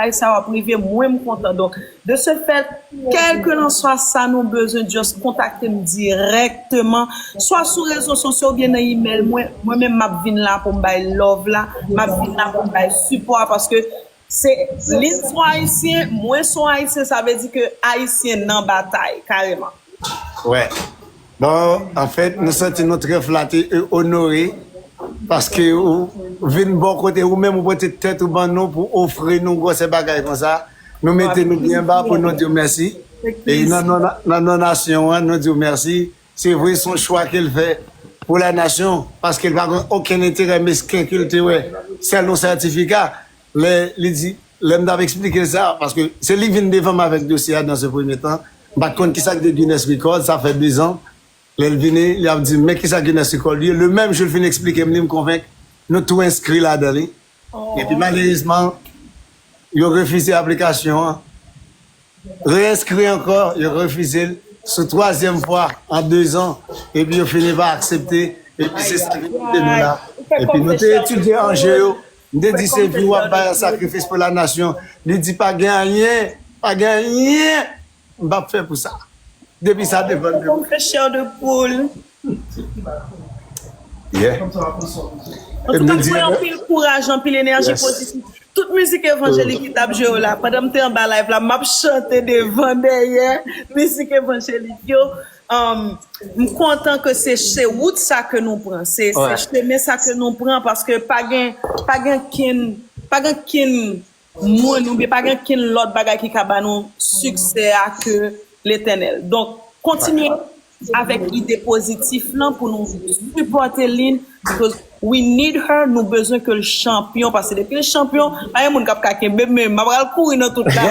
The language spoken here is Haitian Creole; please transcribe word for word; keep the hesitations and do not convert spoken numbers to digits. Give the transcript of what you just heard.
bagay sa w ap rive, mwen m kontan. Donk, de ce fait, kèlkelanswa sa nou bezwen, just kontakte m dirèkteman, swa sou rezo sosyo oubyen nan imèl mwen. Mwen menm, m ap vin la pou m bay love la, m ap vin la pou m bay sipò a, paske se, Lynn se yon Ayisyen, mwen se yon Ayisyen, sa vle di ke Ayisyen nan batay, kareman. Wè. Bon, anfèt, nou santi nou trè flate e onore paske ou vin bò kote ou menm ou pote tèt ou ban nou pou ofri nou gwosè bagay konsa. Nou mete nou byen ba pou nou di w mèsi. E nan non, nan non nasyon an, nou di w mèsi. Se vre, se yon chwa ke l fè pou la nasyon, paske l pa gen okenn enterè mesken ke l te wè. Sèl yon sètifika, lè li di, lè m t ap eksplike l sa, paske se li vin devan m avèk dosye a dans un premier temps. M pa t konn kisa k te Guinness Record, sa fè dezan. Lè l vini, li ap di m, men kisa Guinness Record ye. Le menm jou l fin eksplike m li, m konvenk nou tou enskri ladan li. Epi malerezman, yo refize aplikasyon an. Reenskri ankò, yo refize l sou twazyèm fwa an dezan. Epi yo fini pa aksepte. Epi se sa ki pote nou la. Epi nou te etidye anje yo. M te di se vi w ap bay an sakrifis pou la nasyon. Li di pa gen anyen, pa gen anyen m p ap fè pou sa. Depi sa devan m. Konn fè chè de poul. Yeah. Antouka, m voye anpil kouraj, anpil enèji pozitif. Tout mizik evanjelik ki t ap jwe yo la, pandan m te anba live la, m ap chante devan, dèyè mizik evanjelik yo. Um, m kontan ke se, se wout sa ke nou pran, se, se chemen sa ke nou pran, paske pa gen, pa gen ken, pa gen ken moun oubyen pa gen ken lòt bagay ki ka ba nou siksè a ke Letènèl. Donk, kontinye avèk ide pozitif lan pou nou sipòte Lynn, because we need her, nou bezwen ke l chanpyon, paske depi l chanpyon, pa gen moun k ap ka kenbe m, men m ap pral kouri nan tout la.